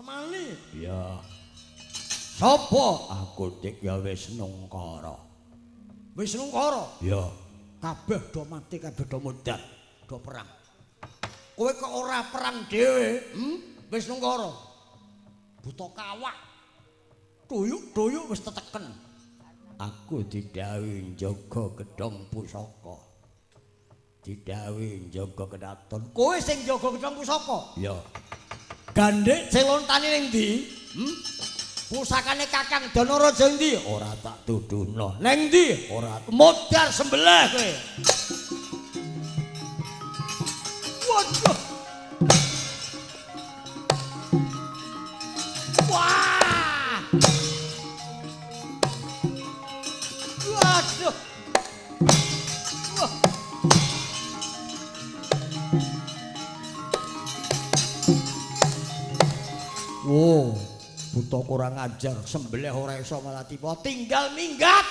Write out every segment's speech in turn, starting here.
Pamane? Iya. Sapa? Aku dik ya Wisnungkara. Wisnungkara? Iya. Kabeh do mati, kabeh do modar, do perang. Kowe kok ora perang dhewe? Wisnungkara. Buta kawak. Duyuk-duyuk wis teteken. Aku didhawuhi njaga gedhong pusaka. Didhawuhi njaga kedaton. Kowe sing njaga gedhong pusaka? Iya. Gandhik celontane ning ndi? Pusakane Kakang Danaraja endi? Ora tak tuduhno. Ning ndi? Ora. Modar sembelih kowe. Waduh. Wah. Waduh. Wah. Wow, buta kurang ajar, sembelih ora iso malah tiba, tinggal minggat.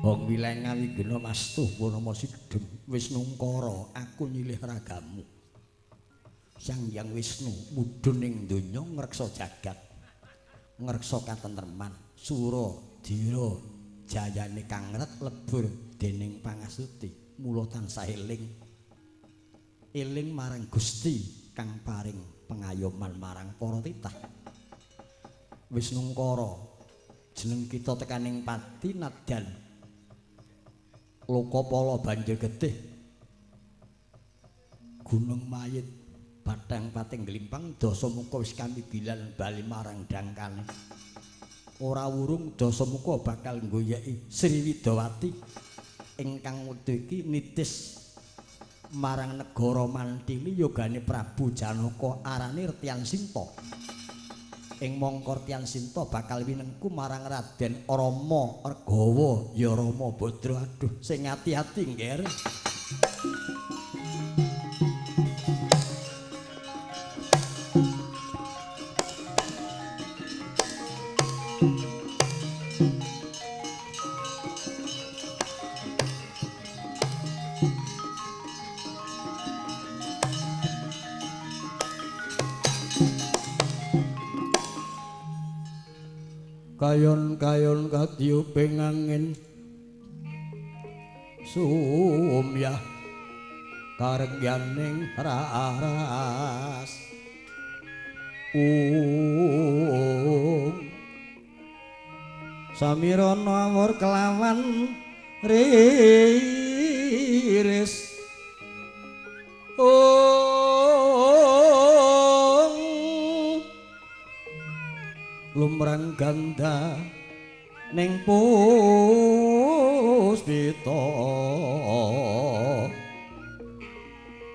Wong wilengan wigena mastuh Purnama Sidem Wisnungkara, aku nyilih ragamu. Sang Hyang Wisnu mudhun ning donya ngreksa jagat, ngreksa katentreman, sura dira jayane kangret lebur dening pangastuti. Mula tansah eling eling marang Gusti kang paring pengayoman marang para titah. Wisnungkara, jeneng kita tekaning pati nadyan Lokapala banjir getih Gunung Mayit Bathang Pating Glimpang Dasamuka wis kamibilan bali marang dangkane. Ora wurung Dasamuka bakal nggoyeki Sri Widawati ingkang wektu iki nitis marang negara Mantili yogane Prabu Janaka arane Rtian Sinta. Ing mangka Rtian Sinta bakal winengku marang Raden Rama Regawa ya Rama Badra. Aduh, sing ati-ati ngger. Kayon-kayon kadiyuping angin sumyah karengyaning raras. Samirana awur kelawan riris. Lumrang ganda ning puspita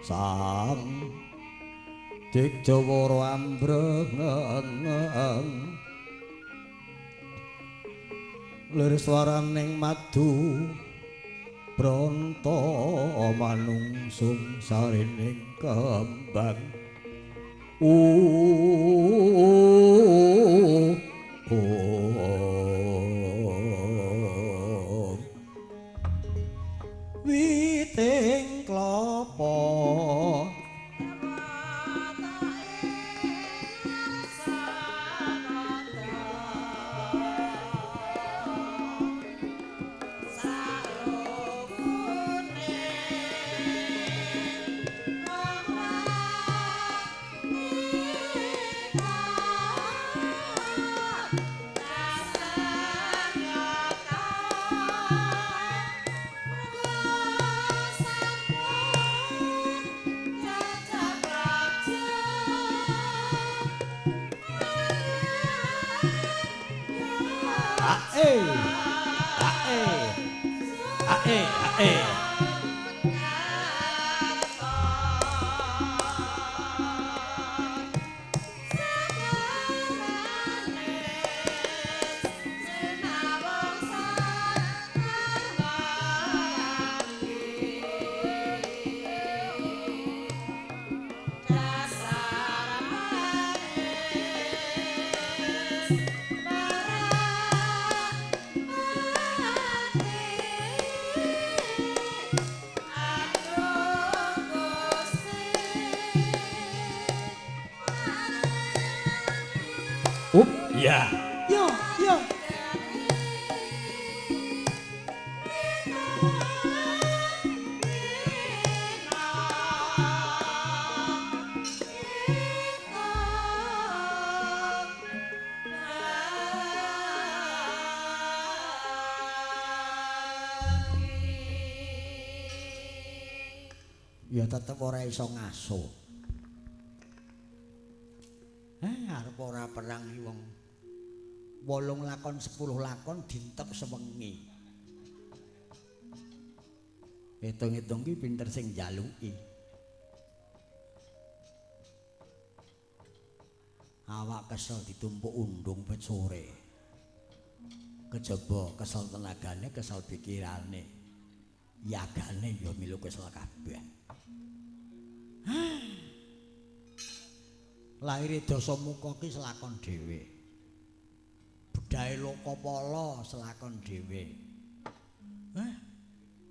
sang Digjawara ambreng lir swaraning madu bronto manungsung sarining kembang. Witing klapa Ya. Yo, yo. Ya tetep ora iso ngaso. Arep ora perang iki wong 8 lakon 10 lakon dintep sewengi. Hitung-hitung ki pinter sing njaluki. Awak kesel ditumpuk undung pet sore. Kejaba kesel tenagane, kesel pikirane. Yagane ya milu kesel kabeh. Lahire Dasamuka ki selakon dhewe. Bedhahe Lokapala selakon dhewe.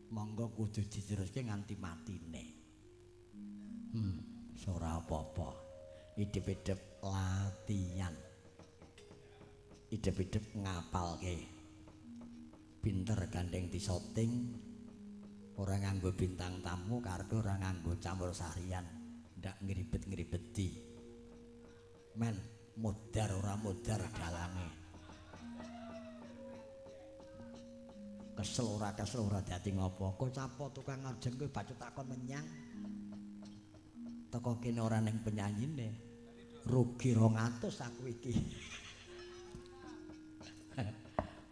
Monggo kudu diteruske nganti matine. Ora apa-apa. Idep-idep latihan. Idep-idep ngapalke. Pinter gandeng disoting. Ora nganggo bintang tamu, karepe ora nganggo campur sarian, ndak ngribet-ngribeti. Men modar ora modar dalange. Kesel ora dadi ngopo. Kok capo tukang ngajeng kowe bacut takon menyang. Teko kene ora ning penyanyine. Rugi 200 aku iki.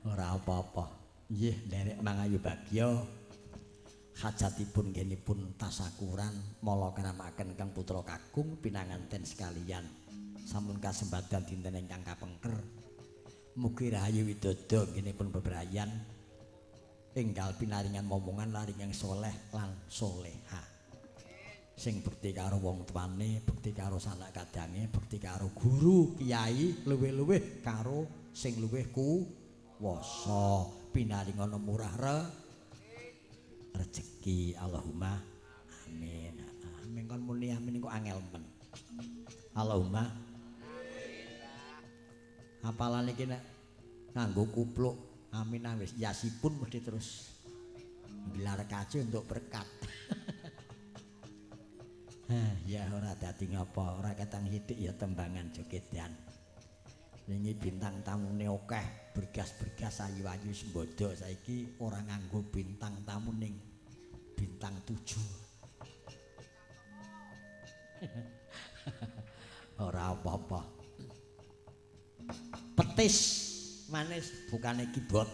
Ora apa-apa. Nggih, nderek mangayu bagya. Hajatipun ngenipun tasakuran mala karamaken kang putra kakung pinanganten sekalian. Sampun kasembadan dinten ingkang kapengker. Mugi rahayu widodo ngenipun bebrayan enggal pinaringan momongan laring yang soleh lan soleha. Sing bekti karo wong tuane, bekti karo sanak kadange, bekti karo guru, kiai, luwih-luwih karo sing luwih kuwasa. Pinaringana murah rejeki. Allahumma amin. Amin kon muni amin kok angel men. Allahumma. Apalane iki nek nganggo kupluk amin wis yasipun mesti terus gelar kaji untuk berkat. Ya ora dadi ngapa, ora ketang sithik ya tembangan jogedan. Wingi bintang tamune akeh, bergas-bergas ayu-ayu sembodo saiki ora nganggo bintang tamu ning bintang 7. Ora apa-apa. Petis manis bukane keyboard.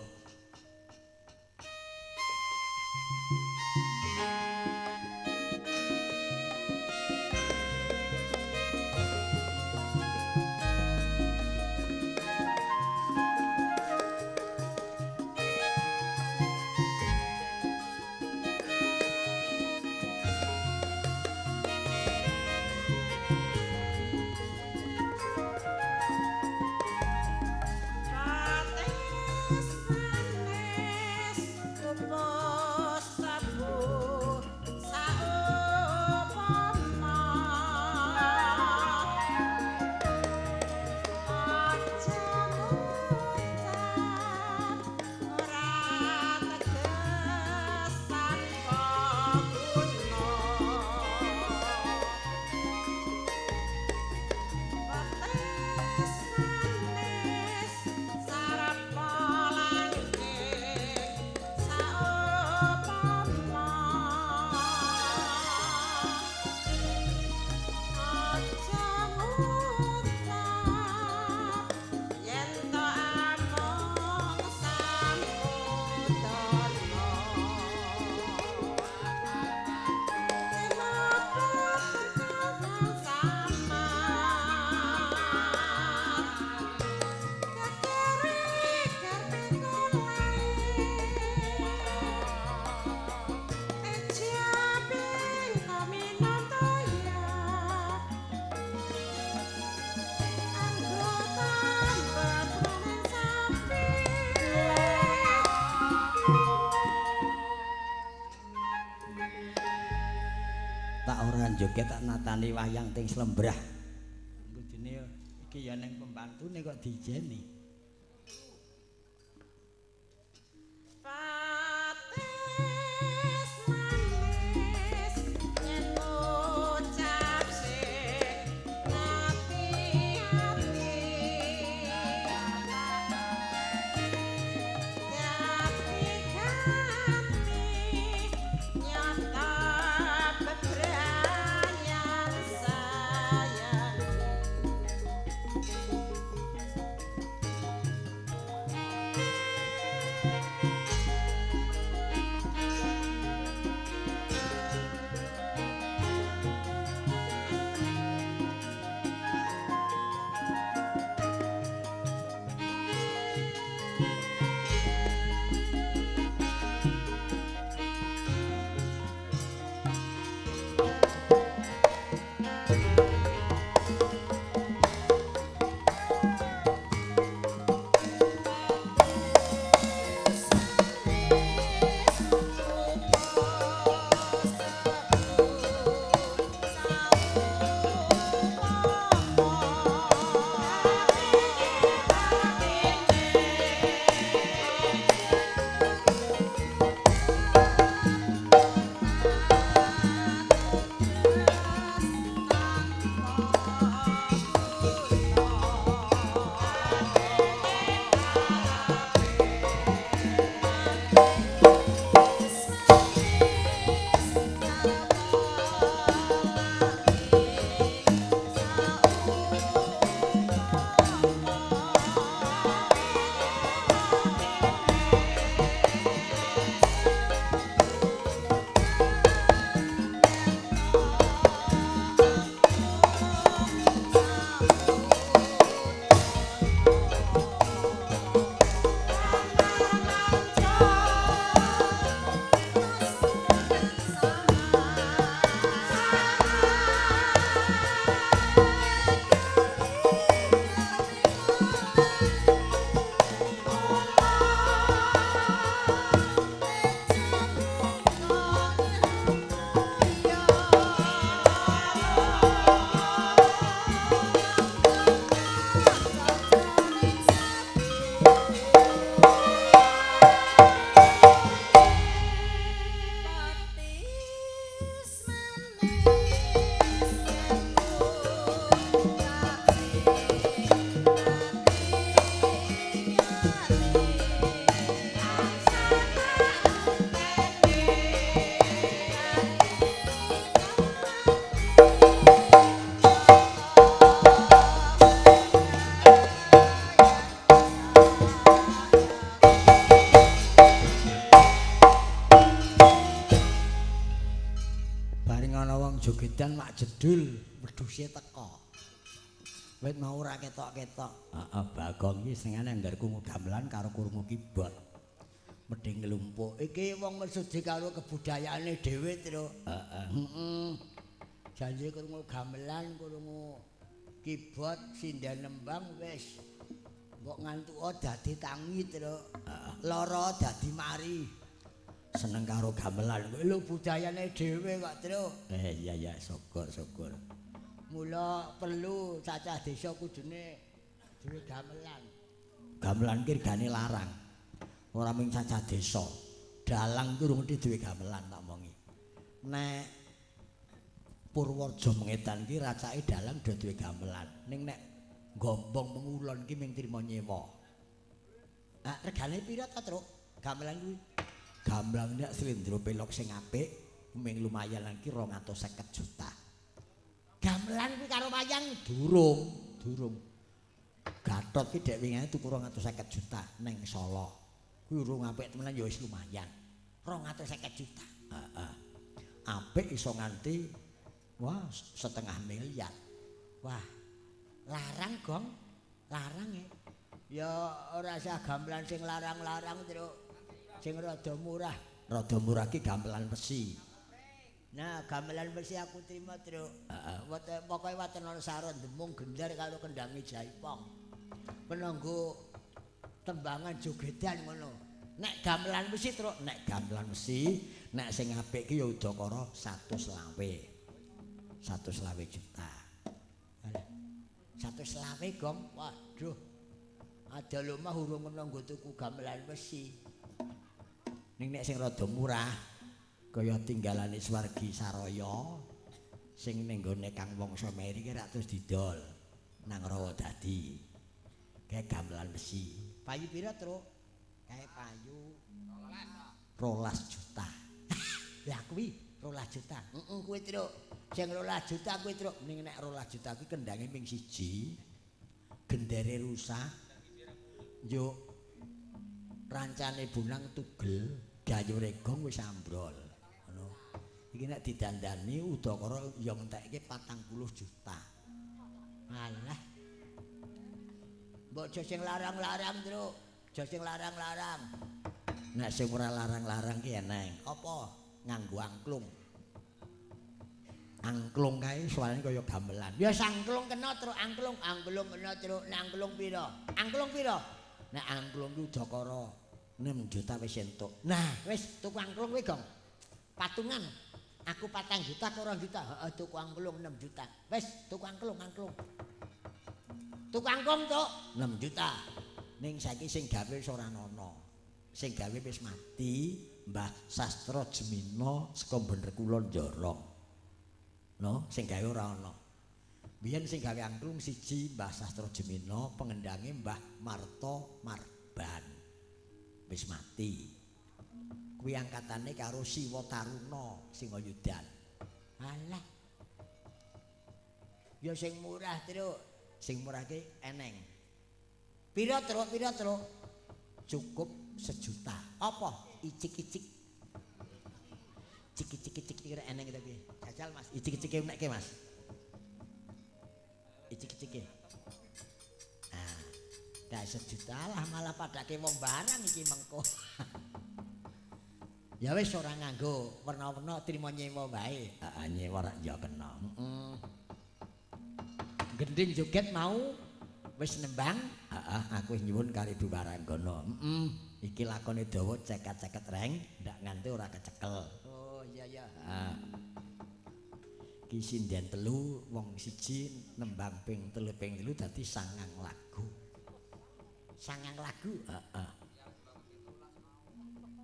Joget tak natani wayang ting Slembrah. Kudune Iki ya ning pembantune kok dijeni. Patis manis yen ucap sing ati-ati dadi ganti nyata bebrayan sayang. Jogedan mak jedul wedhuse teka. Wit mau ora ketok-ketok. Heeh, Bagong iki senengane anggar krungu gamelan karo krungu keyboard. Medhi nglumpuk. Iki wong mesudi karo kebudayaane dhewe, Tru. Heeh. Heeh. Janji krungu gamelan, krungu keyboard, sinden nembang wis. Mbok ngantuka dadi tangi, Tru. Heeh. Lara dadi mari. Seneng karo gamelan. Lho budayane dhewe kok, Tru. Iya ya, syukur-syukur. Mula perlu cacah desa kudune duwe gamelan. Gamelan ki regane larang. Ora mung cacah desa. Dalang ki urung mesti duwe gamelan tak omongi. Nek Purworejo Mengedan ki racake dalang do duwe gamelan. Ning nek Gombong Mengulon ki mung trimo nyewa. Ah, regane pira ta, Tru? Gamelan kuwi? Gamelan nek slendro pelok sing apik mung lumayan iki 250 juta. Gamelan kuwi karo wayang durung, durung. Gatot ki dek wingane tuku 250 juta ning Solo. Kuwi urung apik temenan ya wis lumayan. 250 juta. Heeh. Apik iso nganti wah 0,5 miliar. Wah. Larang, Gong. Larang ya. Ya ora usah gamelan sing larang-larang, Tru. Sing rada murah. Rada murah ki gamelan besi. Nah, gamelan besi aku terima, Tru. Heeh. Pokoke waten ana saron demung gendar karo kendange jaipong. Menunggu tembangan jogedan ngono. Nek gamelan besi, Tru, nek gamelan besi, nek sing apik ki ya udakara 125. 125 juta. Alah. 125 gong. Waduh. Adol omah urung kena nggo tuku gamelan besi. Ning nek sing rada murah kaya tinggalane Swargi Saraya sing ning gone Kang Wangsa Meri ki rak terus didol nang Rawa Dadi. Kae gamelan besi. Payu pira, Truk? Kae payu 12 juta. Lah kuwi 12 juta. Heeh kuwi, Truk. Sing 12 juta kuwi, Truk. Ning nek 12 juta kuwi kendange ping 1. Gendere rusak. Yo rancane bonang tugel, gayure gong wis ambrol. Ngono. Iki nek didandani udakara ya ngentekke 40 juta. Alah. Mbok aja sing larang-larang, Truk. Aja sing larang-larang. Nek sing ora larang-larang ki eneng. Apa? Nganggo angklung. Angklung kae suarane kaya gamelan. Ya angklung kena, Truk, angklung, angklung kena, Truk. Nek angklung pira? Angklung pira? Nek angklung ki udakara 6 juta wis entuk. Nah, wis tuku angklung kuwi, Gong. Patungan. Aku 4 juta karo 2 juta. Heeh, tuku angklung 6 juta. Wis tuku angklung, angklung. Tuku angklung, Truk, 6 juta. Ning saiki sing gawe wis ora ana. Sing gawe wis mati, Mbah Sastra Jemino saka Bener Kulon Jorong. No, sing gawe ora ana. Biyen sing gawe angklung siji Mbah Sastra Jemino, pengendange Mbah Marto Marban. Wis mati. Kuwi angkatane karo Siwa Taruna Singayudan. Alah. Ya sing murah, Truk. Sing murah ki eneng. Pira, Truk? Pira, Truk? Cukup 1 juta. Apa? Icik-icik. Cik-cik-cik kira eneng ta piye? Jajal, Mas. Icik-icike menekke, Mas. Icik-icike. Ah, dah 1 juta lah malah padake wong barang iki mengko. Ya wis ora nganggo werna-werna trimo nyewa wae. Heeh, nyewa rak ya kena. Heeh. Gending joget mau wis nembang. Heeh, aku wis nyuwun karo Ibu Waranggana. Heeh. Iki lakone dawa ceket-ceket reng, ndak nganti ora kecekel. Oh iya iya. Heeh. Ki sinden 3 wong siji nembang ping 3 ping 3 dadi 9 lagu. 9 lagu? Heeh.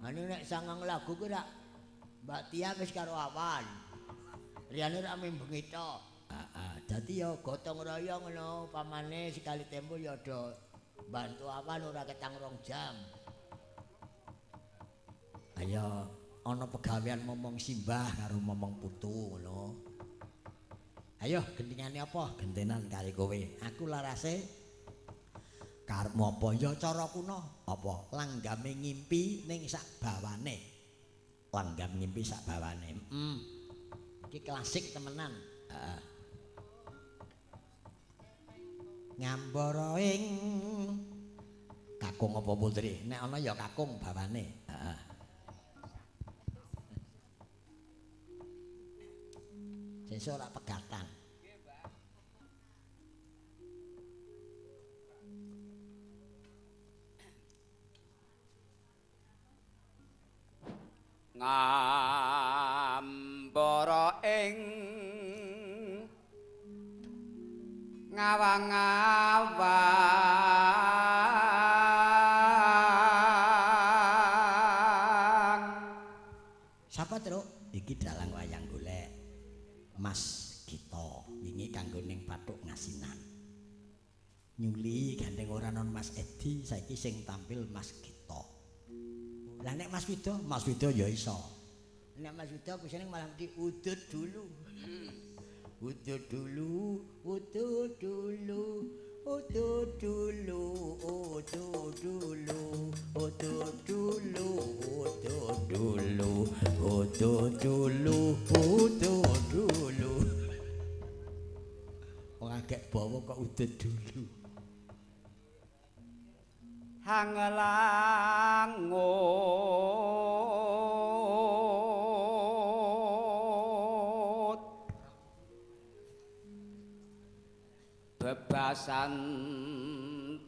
Anu nek 9 lagu kuwi rak Mbak Tia wis karo awan. Liyane rak mung bengi tok. Heeh, dadi ya gotong royong ngono, pamane sekali tempo ya do bantu awan ora ketang 2 jam. Ayo ana pegawean momong simbah karo momong putu ngono. Ayo gendingane apa? Gentenan kali kowe. Aku larase karepmu apa? Ya cara kuno. Apa? Langgame ngimpi ning sak bawane. Langgam ngimpi sak bawane. Heeh. Iki klasik temenan. Heeh. Ngambara ing kakung apa putri? Nek ana ya kakung bawane. Heeh. Sesuk ora pegatan. Ngambara ing ngawang-ngawang. Sapa, Truk? Iki dalang wayang golek Mas Gito wingi kanggo ning Pathuk Ngasinan. Nyuli gandeng ora non Mas Edi, saiki sing tampil Mas Gito. Lah nek Mas Wido, Mas Wido ya iso. Nek Mas Wido aku seneng malah mesti udut dulu. Udut dulu, udut dulu, udut dulu, udut dulu, udut dulu, udut dulu, udut dulu, udut dulu. Wong agek bawa kok udut dulu. Hangelangut bebasan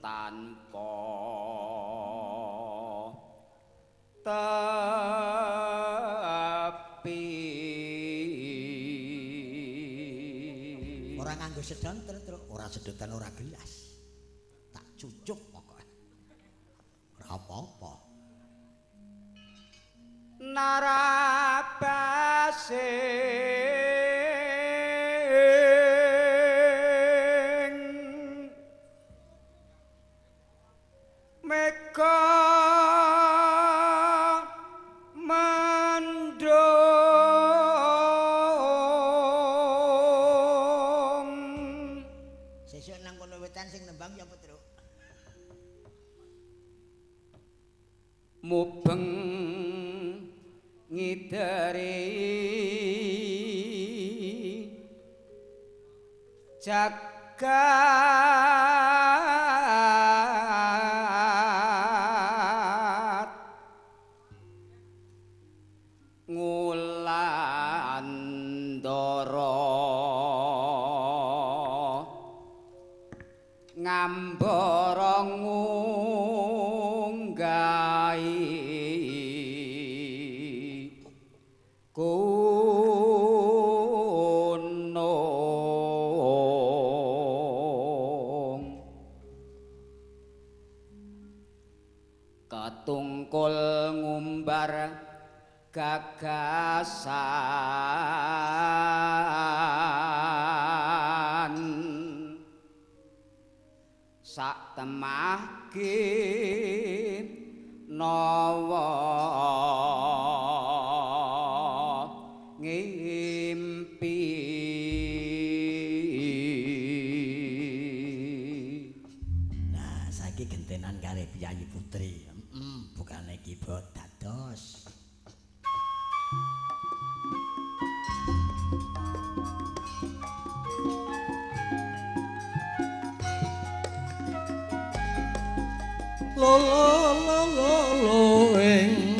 tanpa tepi. Ora Ora nganggo sedon terus ora sedotan ora gelas. Tak cucuk pokoke. Ora apa-apa. Narabasing mega mendung sesuk nang kono wetan sing nembang ya apa, Truk? Mubeng ngideri jagat ngulandara ngambara ngunggahi gunung ketungkul ngumbar gagasan sak temah nawa ngimpi. Nah, saiki gentenan karo Piyayi Putri. Bukane kiba dados. Lo lo lo lo lo ing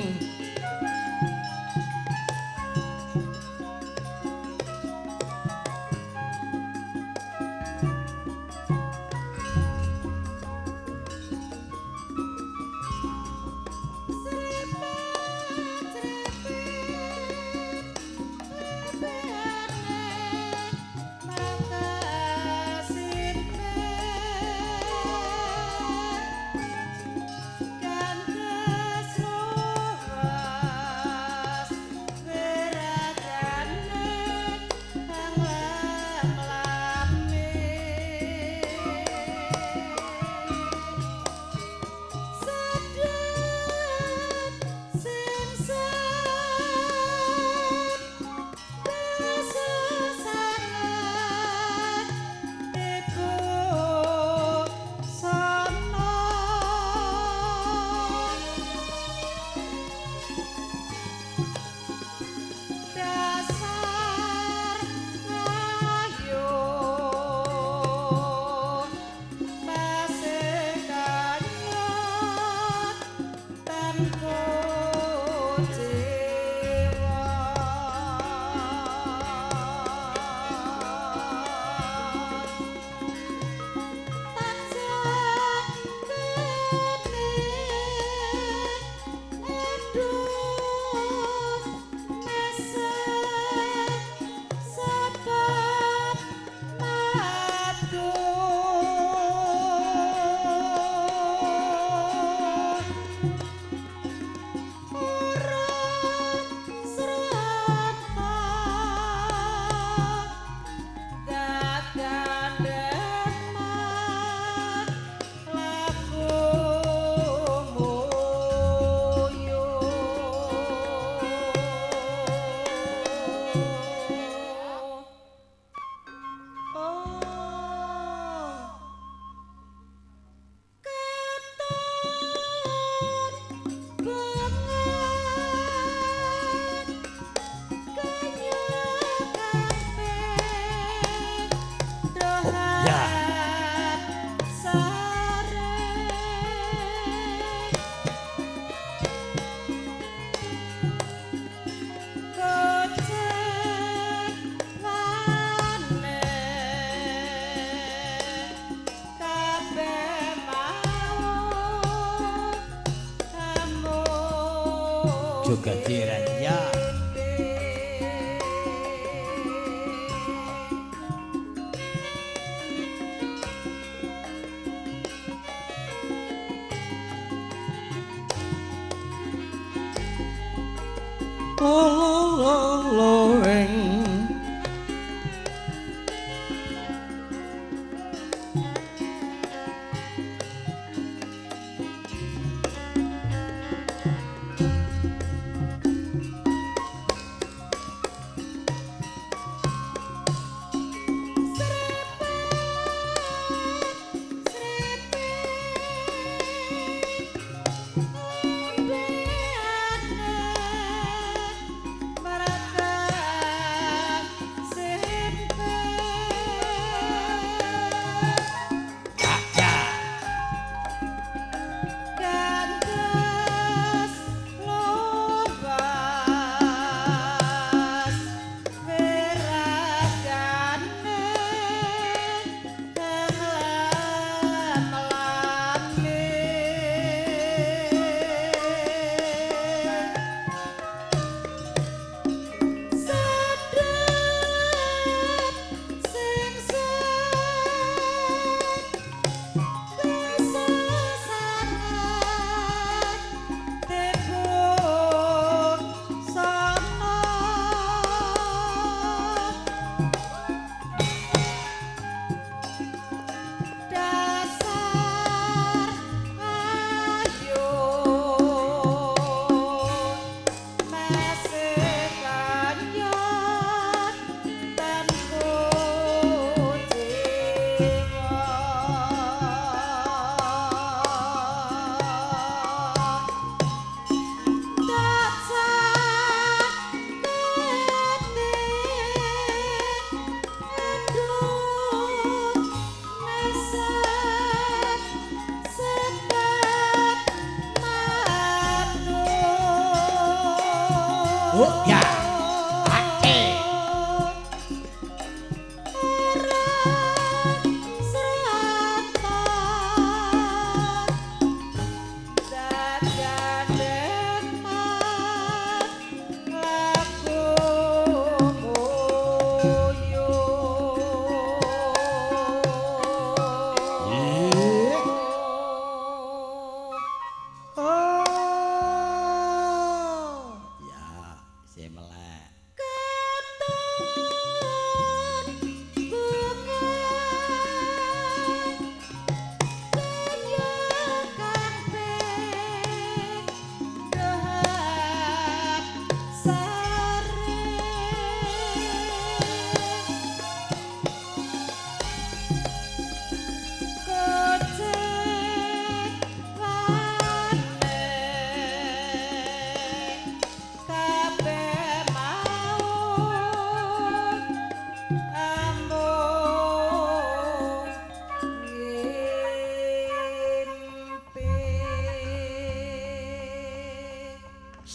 juga diraya. Lo ing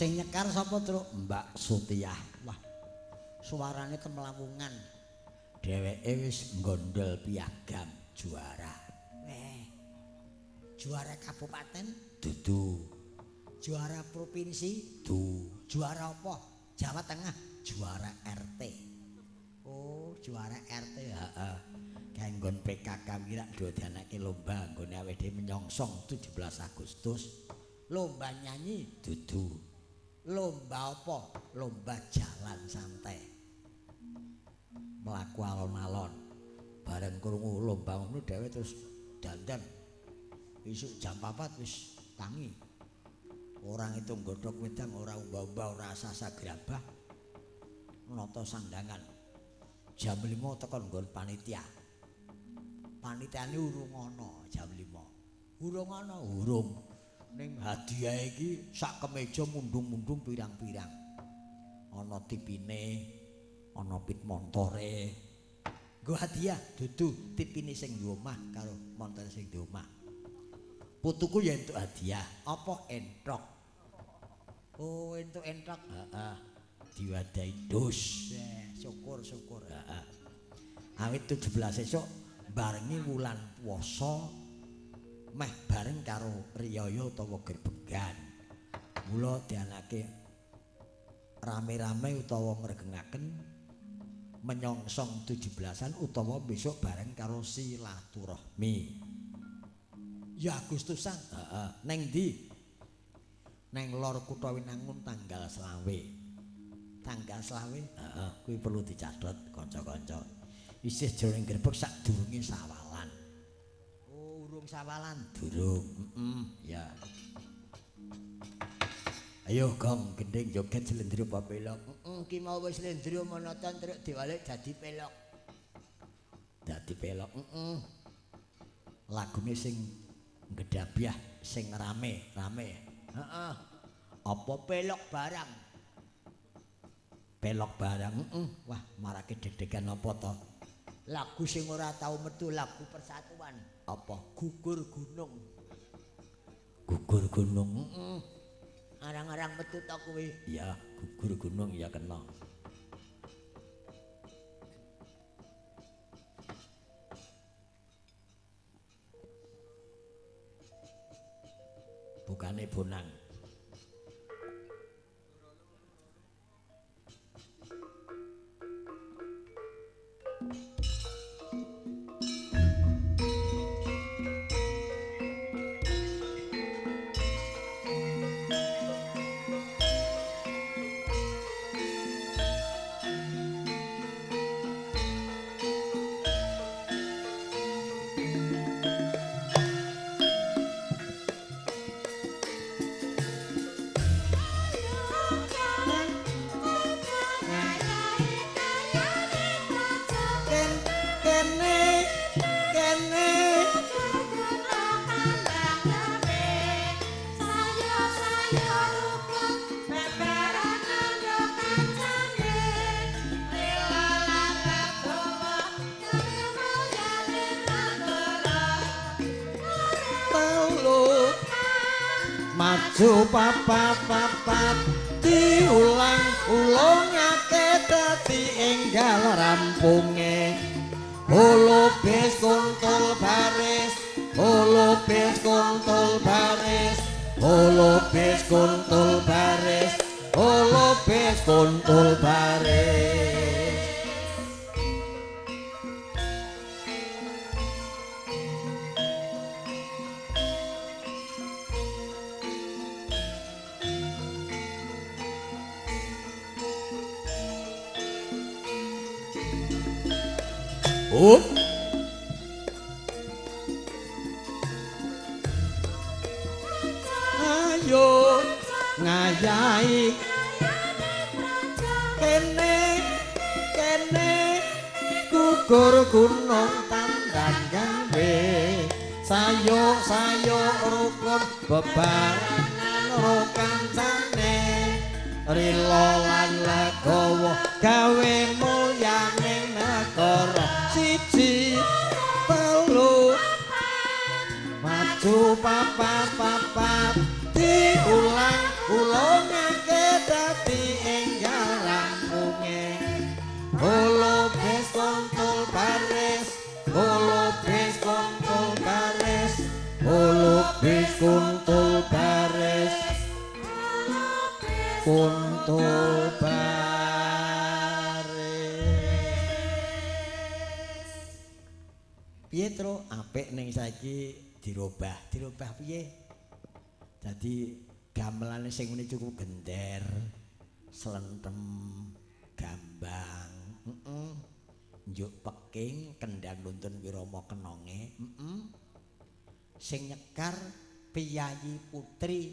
Sing nyekar sapa, Truk? Mbak Sutiah. Wah, suarane temlawungan. Dheweke wis nggondol piagam juara. Weh. Juara kabupaten? Dudu. Juara provinsi? Du. Juara apa? Jawa Tengah. Juara RT. Oh, juara RT. Heeh. Kae nggon PKK iki rak do dianake lomba nggone awake dhewe menyongsong 17 Agustus. Lomba nyanyi? Dudu. Lomba apa? Lomba jalan santai. Mlaku alon-alon. Bareng krungu lomba ngono dhewe terus dandan. Isuk jam 4 wis tangi. Orang itu nggodhog wedang, ora umbah-umbah, ora sasa grabah. Nata sandangan. Jam 5 tekan nggon panitia. Panitiane urung ana jam 5. Urung ana, urung. Ning hadiah iki sak kemeja mundung-mundung pirang-pirang. Ana tipine, ana pit montore. Nggo hadiah dudu tipine sing di omah karo montore sing di omah. Putuku ya entuk hadiah. Apa entok? Oh, entuk entok. Heeh. Diwadahi dus. Syukur, syukur. Heeh. Awit 17 esuk barengi wulan puasa meh bareng karo riyaya utawa gerbegan. Mula dianake rame-rame utawa ngregengaken menyongsong 17-an utawa besok bareng karo silaturahmi. Ya Agustusan, heeh. Neng ndi? Neng lor Kutha Winangun tanggal 25. Tanggal 25. Heeh, kuwi perlu dicatet kanca-kanca. Isih jroning grebeg sadurunge sawalan. Oh, urung sawalan. Durung. Heeh, ya. Ayo gong gending joget slendro apa pelok? Heeh, ki mau wis slendro monoton truk diwalik dadi pelok. Dadi pelok. Heeh. Lagune sing nggedabyah, sing rame-rame. Heeh. Apa pelok barang? Pelok barang. Heeh. Wah, marake deg-degan apa to? Lagu sing ora tau metu lagu persatuan. Apa? Gugur gunung. Gugur gunung. Heeh. Arang-arang metu to kuwi. Ya, gugur gunung ya kena. Bukane bonang. Maju papat papat diulang ulungake dadi enggal rampunge. Holobes kontol baris, holobes kontol baris, holobes kontol baris, holobes kontol baris. Up. Ayo ngayahi kene kene gugur gunung tandang gawe sayo sayo rukun bebarengan ro kancane rila lan legawa gawe mulyane negara. Siji telu maju papat papat diulang ulungake dadi enggal rampunge. Holobes kontol baris, holobes kontol baris, holobes kontol baris, kontol baris. Pietro apik ning saiki dirubah, dirubah piye? Dadi gamelane sing ngene cukup gender, slentem, gambang, heeh. Njuk peking, kendang nuntun wirama kenonge, heeh. Sing nyekar piyayi putri,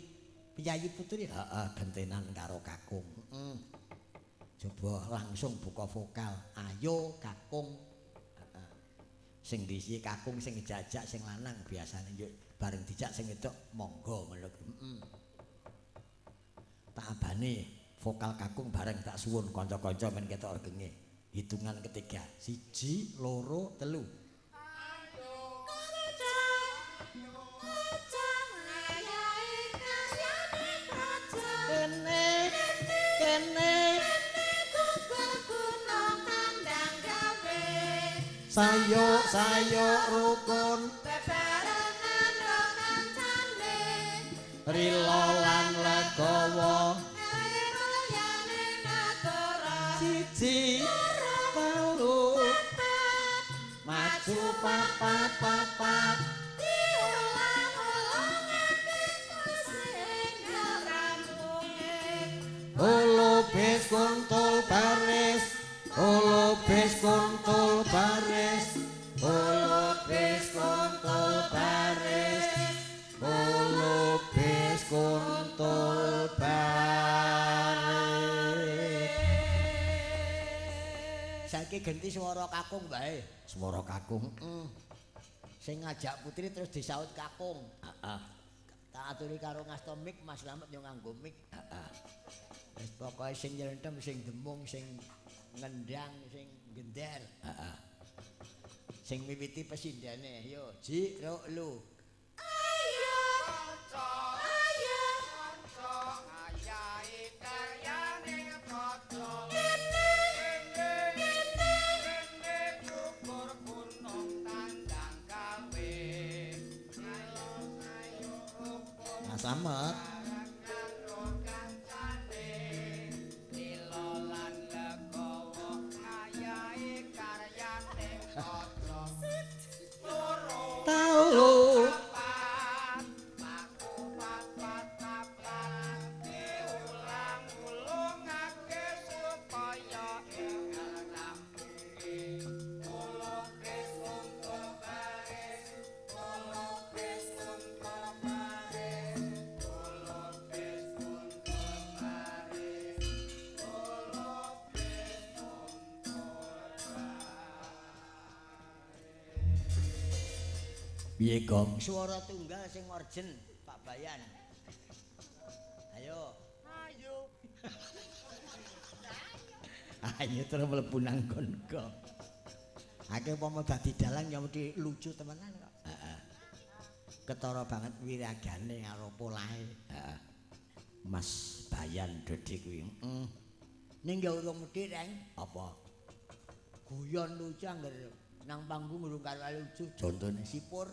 piyayi putri, heeh, gentenan karo kakung, heeh. Coba langsung buka vokal, ayo kakung. Sing diisi kakung sing jajak sing lanang biasane njuk bareng dijak sing wedok monggo ngono kuwi. Heeh. Tak abane vokal kakung bareng tak suwun kanca-kanca men ketok regenge. Hitungan ketiga. 1 2 3. Kene kene sayo sayo rukun bebarengan ro kancane rila lan legawa gawe mulyane negara. 1 2 3 maju papat papat diulang ulungake sing rampunge. Holobes kontol baris, holobis kuntul baris, holobis kuntul baris, holobis kuntul baris. Saiki genti swara kakung wae. Swara kakung. Sing ngajak putri terus disaut kakung. Heeh. Tak aturi karo ngasto mik, Mas Slamet yo nganggo mik. Heeh. Wis pokoke sing nylentem, sing demung, sing ngendang, sing gender. Heeh. Sing miwiti pesindene yo ji ro lu. Ayo ayo Ayahe karyane kaca. Gugur gunung tandang gawe. Ayo ayo rukun Mas Slamet. karo kancane. Lila lan legawa ngayahi karyane kaca. Loro Telu papat mlaku papat papat diulang-ulungake supaya enggal rampunge. Lukis unta baris, lukis unta baris, lukis unta baris, lukis unta Piye, Gong? Swara tunggal sing orjen Pak Bayan. Ayo. Ayo. Ayo terus mlebu nang nggon Gong. Akeh umpama dadi dalang ya mesti lucu temenan kok. Heeh. Ketara banget wiragane karo polahe. Heeh. Mas Bayan Dodi kuwi. Heeh. Ning ya urung mesti, Reng. Apa? Guyon lucu angger nang panggung urung karo lucu. Contone Sipur.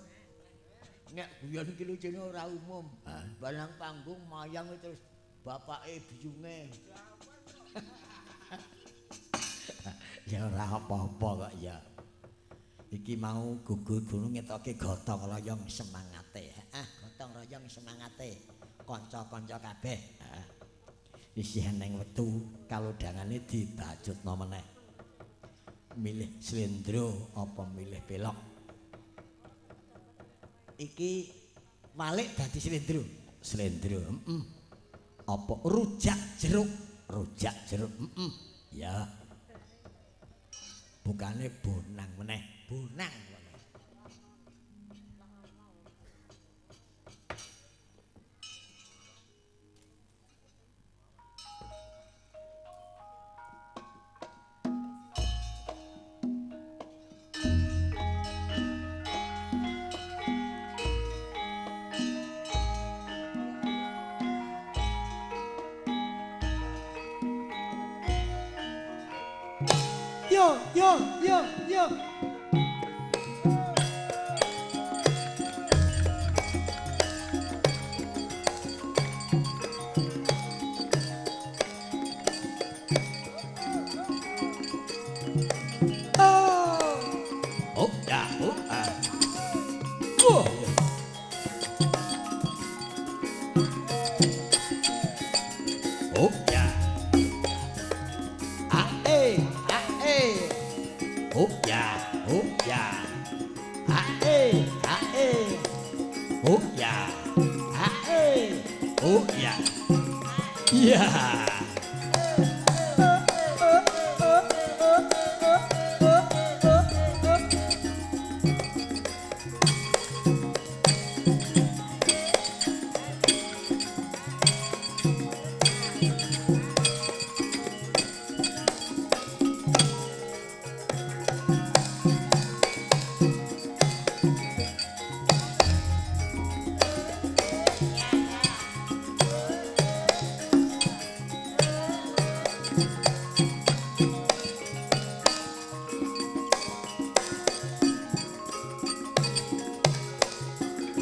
Nek guyon iki lucune ora umum. Hah? Bar nang panggung mayang terus bapake biyunge. Ya ora apa-apa kok ya. Iki mau gugur gunung ngetoke gotong royong semangate. Ah, gotong royong semangate. Kanca-kanca kabeh. Heeh. Isih eneng wektu kalodhangane dibajutno meneh. Milih slendro apa milih pelok? Iki walik dadi slendro. Slendro, heeh. Apa rujak jeruk? Rujak jeruk, heeh. Ya. Bukane bonang meneh. Bonang. Yo yo yo yo. Oh, ya, oh, ah. Oh. Oh, ya. A e, a e. Oh, ya, oh, ya. A e, a e. Oh, ya. A e. Oh, ya. Ya.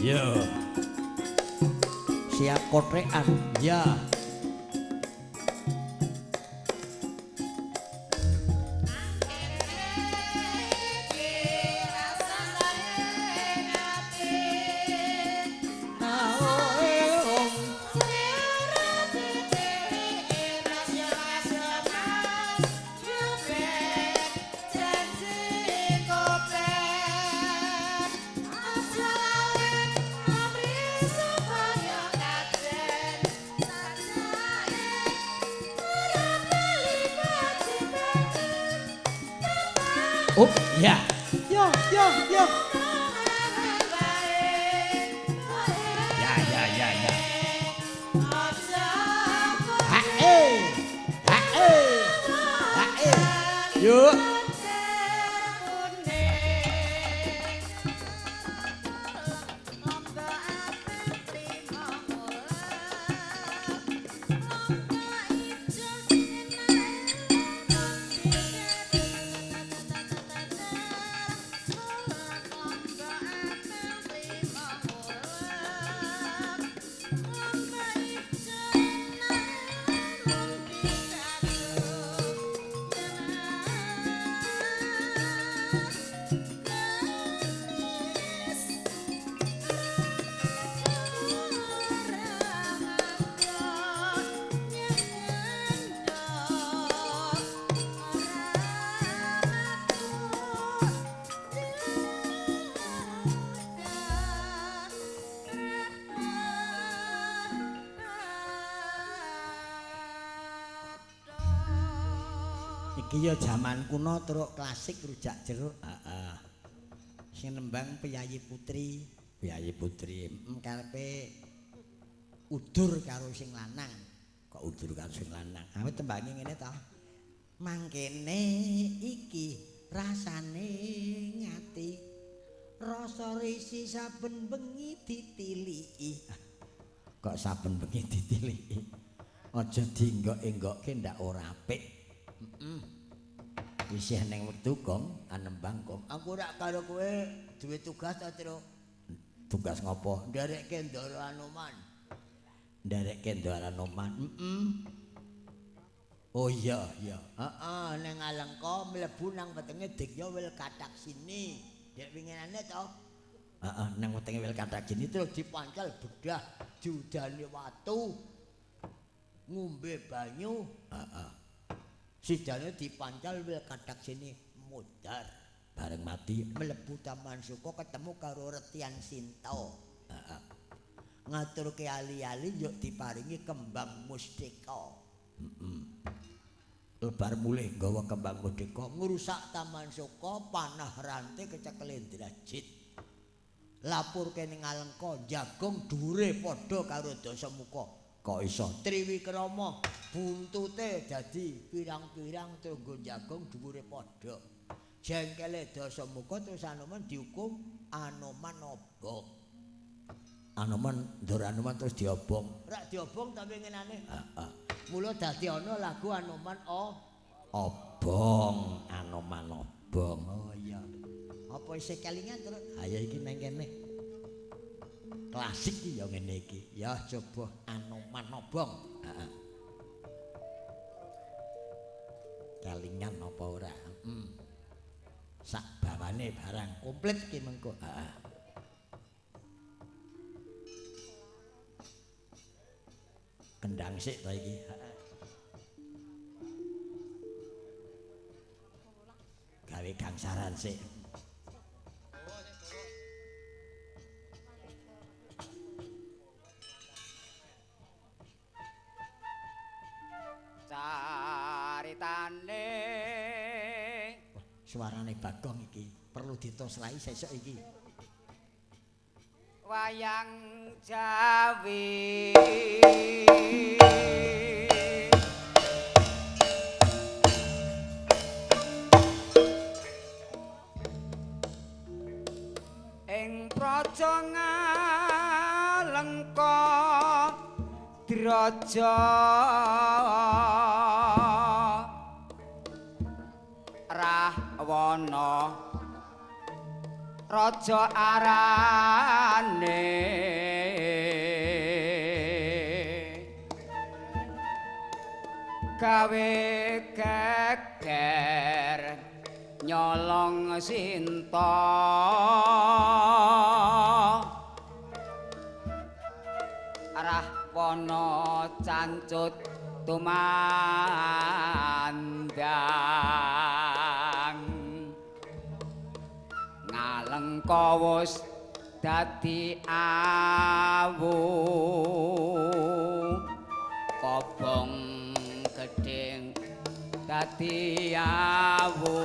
Yo. Siap kotrekan. Ya. Up, ya. Yo, yo, yo. Ya, ya, ya, ya. Ha eh. Ha eh. Ha eh. Yuk. Iki ya jaman kuno truk klasik rujak jeruk. Heeh. Sing nembang piyayi putri, piyayi putri. Karepe udur karo sing lanang. Kok udur karo sing lanang? Awit tembange ngene ta. Mangkene iki rasane ngati. Rasa risi saben bengi ditiliki. Kok saben bengi ditiliki? Aja dienggok-enggokke ndak ora apik. Isih neng wektu gong anembang gong. Aku rak karo kowe duwe tugas ta, Tru? Tugas ngopo? Nderekke Ndara Anoman. Nderekke Ndara Anoman. Heeh. Oh iya, iya. Heeh, nang Alengka mlebu nang wetenge Digya Wil Kataksini. Dek winginane to? Heeh, nang wetenge Wil Kataksini terus dipancal bedah diudani watu. Ngombe banyu. Heeh. Sidane dipancal Wil Kataksini mudhar. Bareng mati mlebu Taman Suka ketemu karo Retian Sinta. Heeh. Ngaturke ali-ali yuk diparingi kembang mustika. Heeh. Lebar mulih nggawa kembang mustika ngrusak Taman Suka, panah rante kecekel Indrajit. Lapurke ning Alengka, jagung dhuwure padha karo Dasamuka. Kok iso? Triwikrama buntute dadi pirang-pirang tunggu jagung dhuwure padha. Jengkele Dasamuka terus Anoman dihukum Anoman obong. Anoman Ndara Anoman terus diobong. Rak diobong tapi ngenane. Heeh. Mula dadi ana lagu Anoman obong, Anoman obong. Oh iya. Apa isih kelingan terus? Ayo iki nang kene. Klasik iki ya ngene iki. Ya coba Anoman obong. Heeh. Kelingan apa ora? Heeh. Sak bawane barang komplit iki mengko. Heeh. Kendang sik ta iki. Heeh. Gawe gangsaran sik. Caritane suarane Bagong iki perlu ditoslai sesuk iki. Wayang Jawi ing praja Ngalengka Draja Rahwana raja arane gawe geger nyolong Sinta Rahwana cancut tumandang Ngalengka wis dadi awu kobong gedheng dadi awu.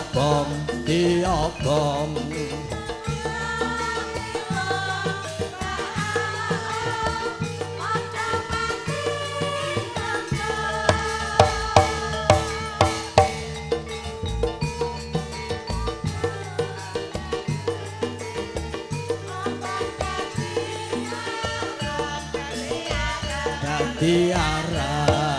Diobong, diobong. Dadi arang.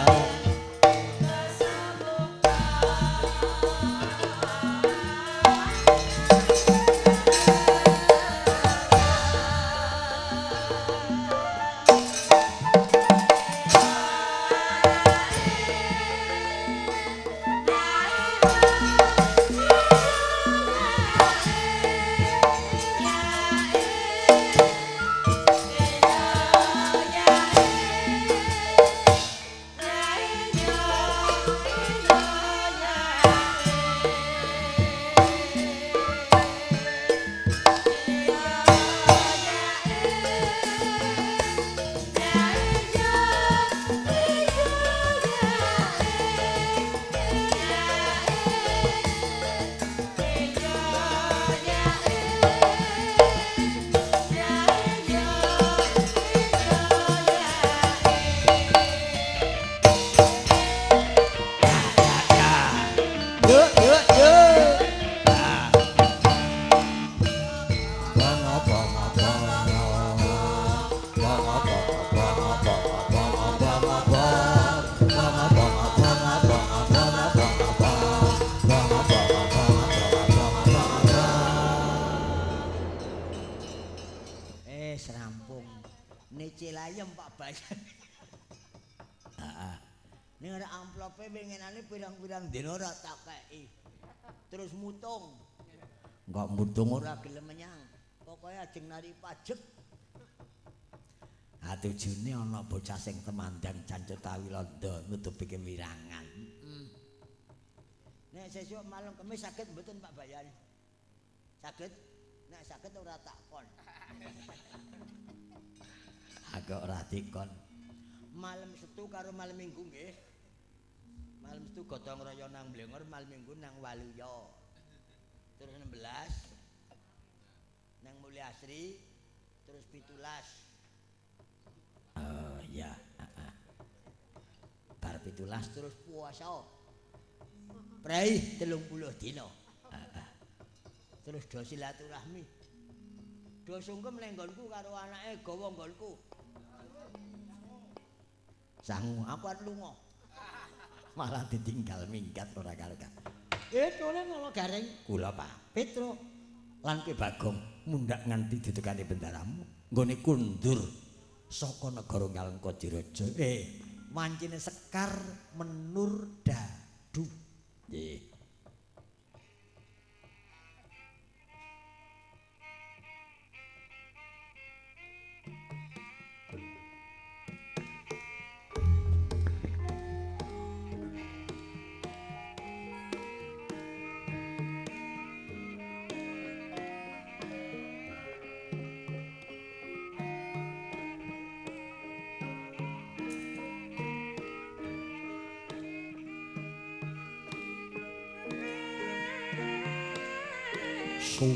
Ning ora amplope winginane pirang-pirang dina ora tak kei. Terus mutung. Enggak mutung ora gelem menyang. Pokoke ajeng nari pajek. Ha tujune ana bocah sing temandang Cancut Tawilondo nutupi kewirangan. Nek sesuk malam Kemis saged mboten Pak Bayan? Saged? Nek saged ora tak kon. Aku ora dikon. Malam Setu karo malam Minggu nggih. Malam Setu gotong royong nang Blengor, malam Minggu nang Waluya. Terus 16 nang Mulyasri, terus 17. Oh iya, heeh. Bar 17 terus puasa. Prei 30 dina. Heeh. Terus do silaturahmi. Do sungkem ning nggonku karo anake gawa nggonku. Sangu aku arep lunga. Malah ditinggal minggat ora karo-karo. Tole ngono garing. Kula Pak Petro lan kowe Bagong mundhak nganti ditekani bendaramu nggone kundur saka negara Ngalengka Diraja. Wancine sekar menur dadu. Nggih. Sung.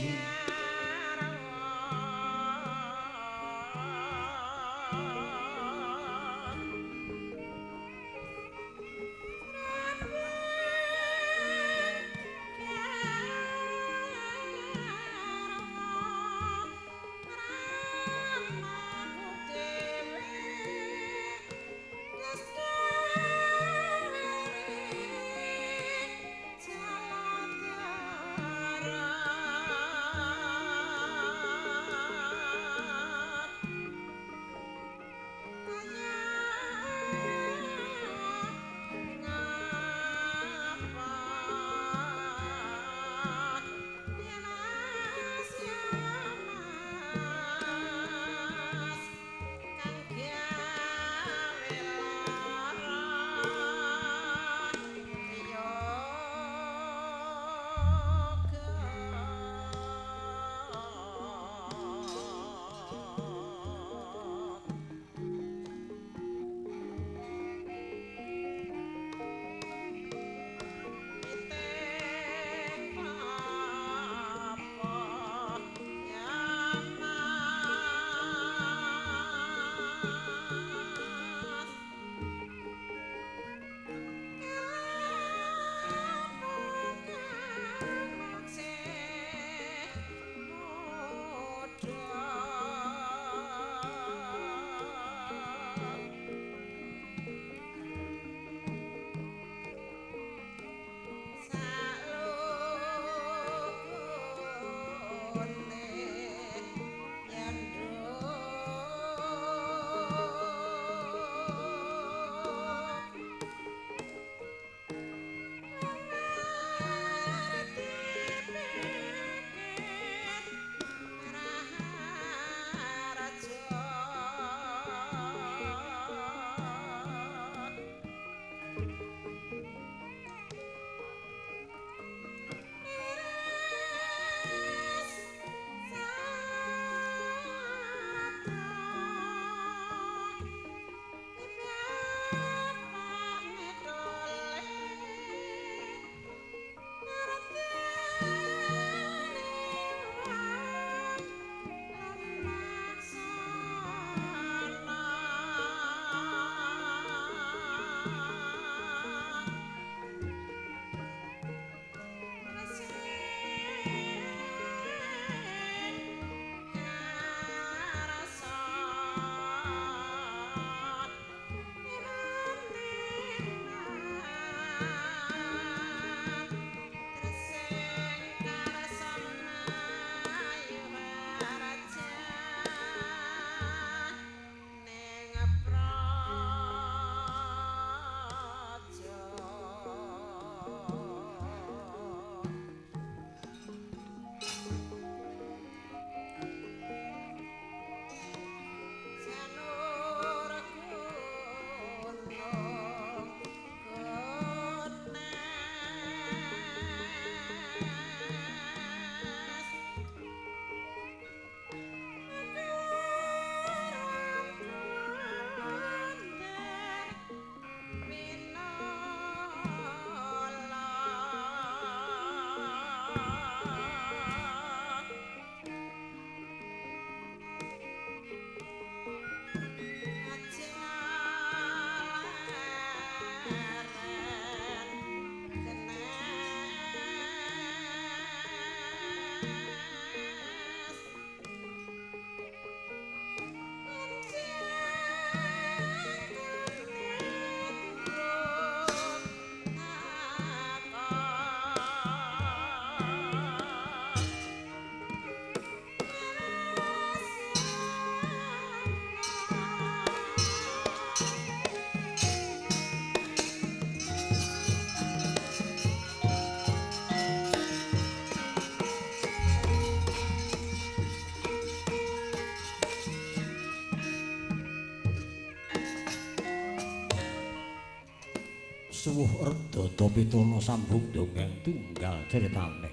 Suwuh Redada Pitana sambung dongeng tunggal critane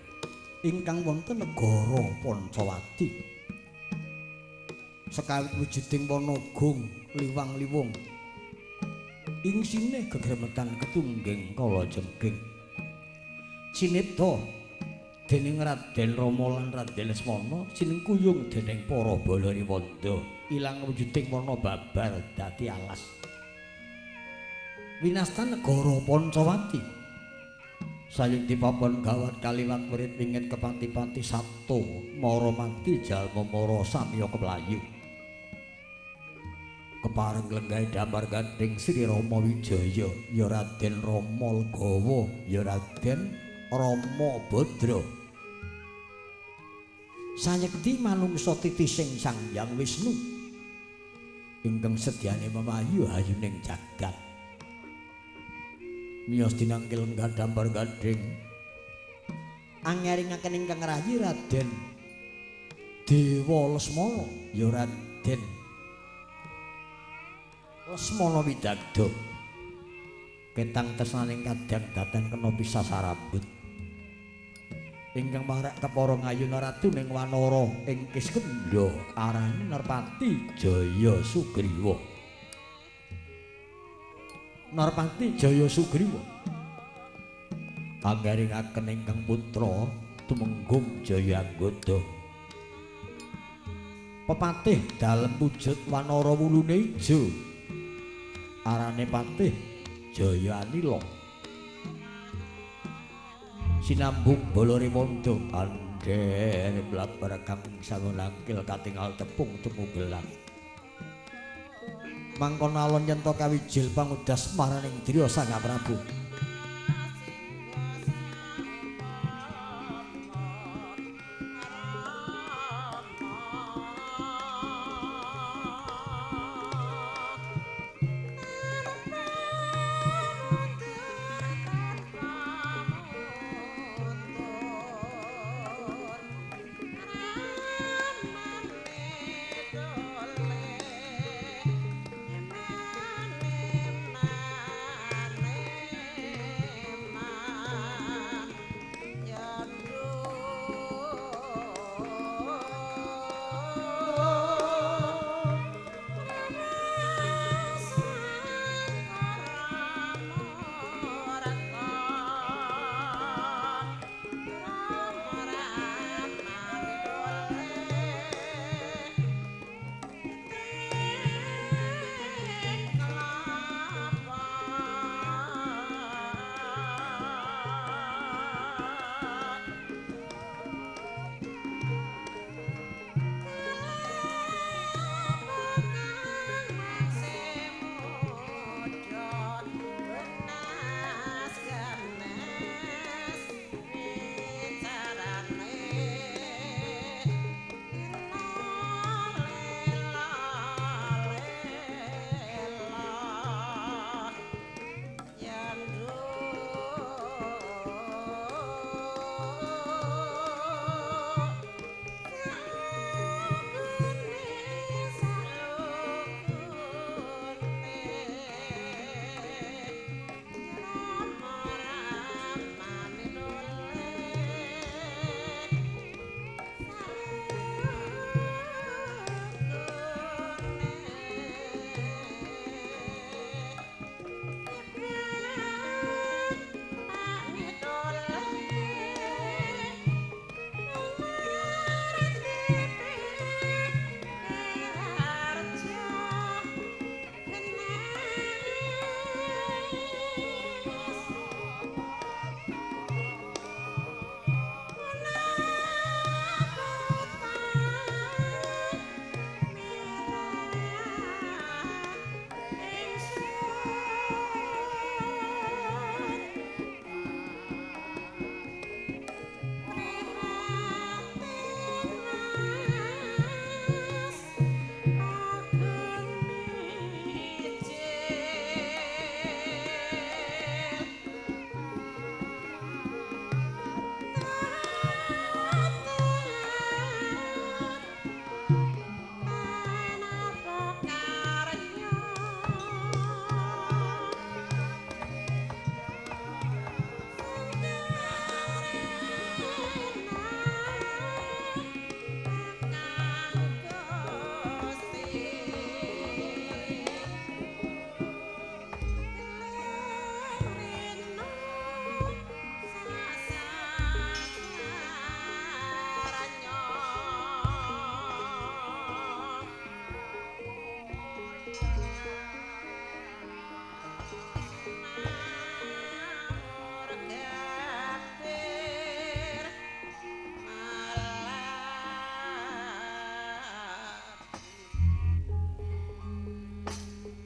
ingkang wonten negara Pancawati. Sekawit wujuding wana gung liwang-liwung ing sine gegremetan ketungging kala jengking. Cinipta dening Raden Rama lan Raden Lesmana sinengkuyung dening para Balariwanda ilang wujuding wana babar dadi alas. Winastan negara Pancawati. Sayung dipapan gawat kaliwat wirit wingit kepati-pati sabto mara mati jalma mara samya keplayu. Kepareng lenggahe damar gandeng Sri Rama Wijaya ya Raden Rama Legawa ya Raden Rama Badra. Sayekti manungsa titising Sang Hyang Wisnu ingkang sedyane memayu hayuning jagat. Miyos dinangkil lenggah damar gandeng angeringaken ingkang rayi Raden Dewa Lesmana ya Raden Lesmana Widagda. Ketang tresnaning kadang daten kena pisah sarambut ingkang marak kepara ngayuna ratu ning wanara ing Kiskendha arane Narpati Jaya Sugriwa. Narpati Jaya Sugriwa anggaringaken ingkang putra Tumenggung Jaya Anggada. Pepatih dalem wujud wanara wulune ijo arane Patih Jaya Anila. Sinambung Balariwanda andher blabar kang sangunangkil katingal tepung tumugelang. Mangkono alon yen to kawijil pangudas maraning driya Sang Prabu.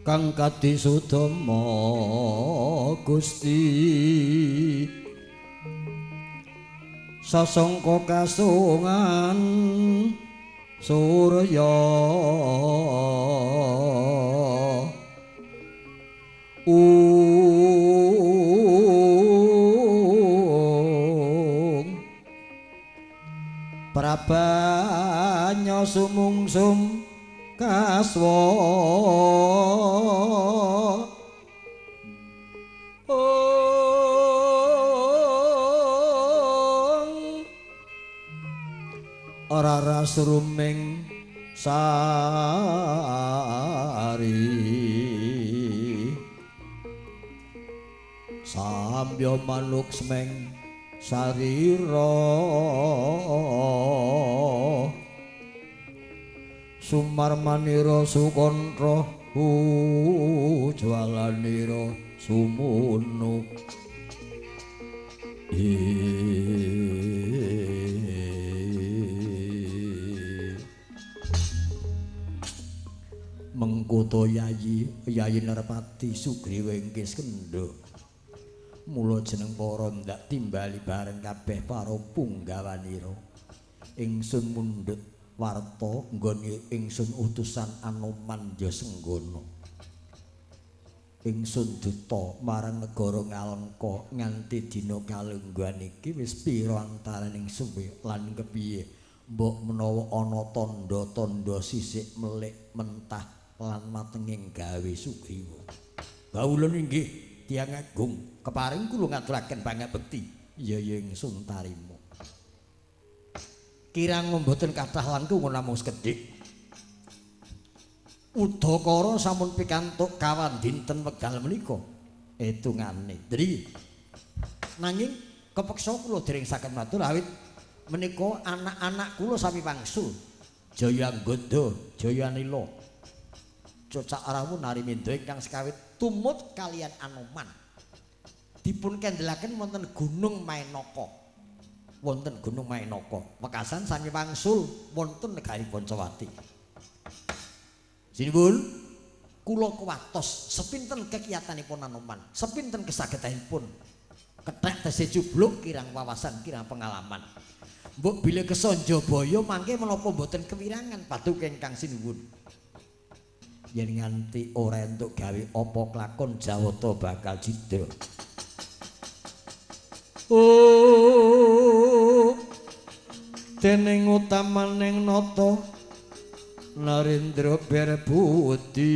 Kang kadisudama Gusti sasangka kasungan surya ung prabanya sumungsum kaswa ung ora rasruming sari sambya manuk semeng sarira sumarmanira sukontra ujwalanira sumunu. Mengkoto Yayi Yayi Narpati Sugriwa ing Kiskendha. Mula jeneng para ndak timbali bareng kabeh para punggawanira. Ingsun mundhut warta nggone ingsun utusan Anoman Jasenggana. Ingsun duta marang negara Ngalengka nganti dina kalungguhan iki wis pira antaraning suwe lan kepiye mbok menawa ana tandha-tandha sisik melik mentah lan matenging gawe Sugriwa. Kawula inggih tiyang agung keparing kula ngaturaken pangabekti. Ya ya ingsun tarima. Kirang mboten kathah langkung namung sekedhik. Udakara sampun pikantuk kawan dinten wekdal menika etungane. Dri. Nanging kepeksa kula dereng saged matur awit menika anak-anak kula sami wangsul. Jaya Anggada, Jaya Anila. Cocak rawuh Narimendra ingkang sekawit tumut kalian Anoman. Dipun kendelaken wonten Gunung Mainaka. Wonten Gunung Mainaka. Wekasan sami wangsul wonten negari Pancawati. Sinuwun, kula kuwatos sepinten kekiyatanipun Anoman, sepinten kesagedanipun. Kethek tesih jubluk kirang wawasan, kirang pengalaman. Mbok bilih kesanjabaya mangke menapa mboten kewirangan paduka ingkang sinuwun. Yen nganti ora entuk gawe apa klakon Jawata bakal cidra. Oh, dening utamaning nata Narendra Berbudi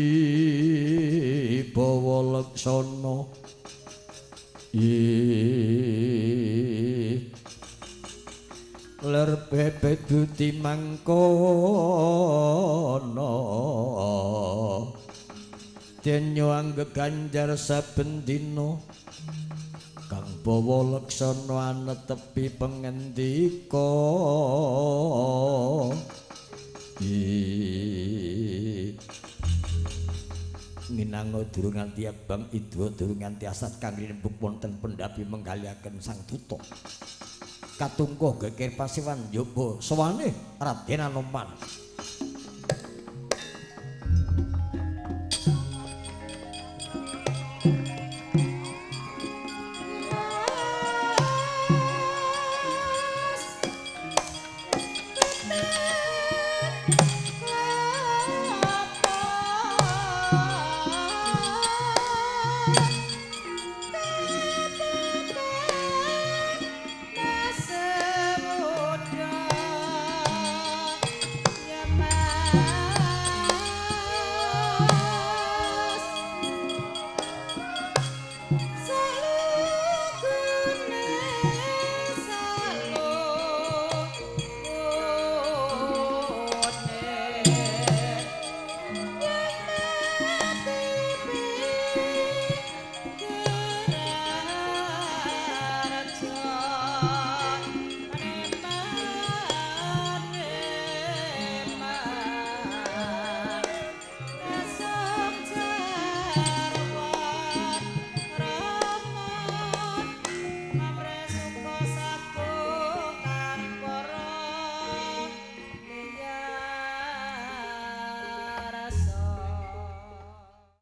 bawa laksana ler bebet budi mangkono den anggeganjar saben dina kang bawa laksana anetepi pengendika. Minangka durung nganti abang idwa durung nganti asat kang rinembuk wonten pendhapi menggaliaken sang duta. Katungkuh geger pasiwan njaba sawane Raden Anoman. Yeah.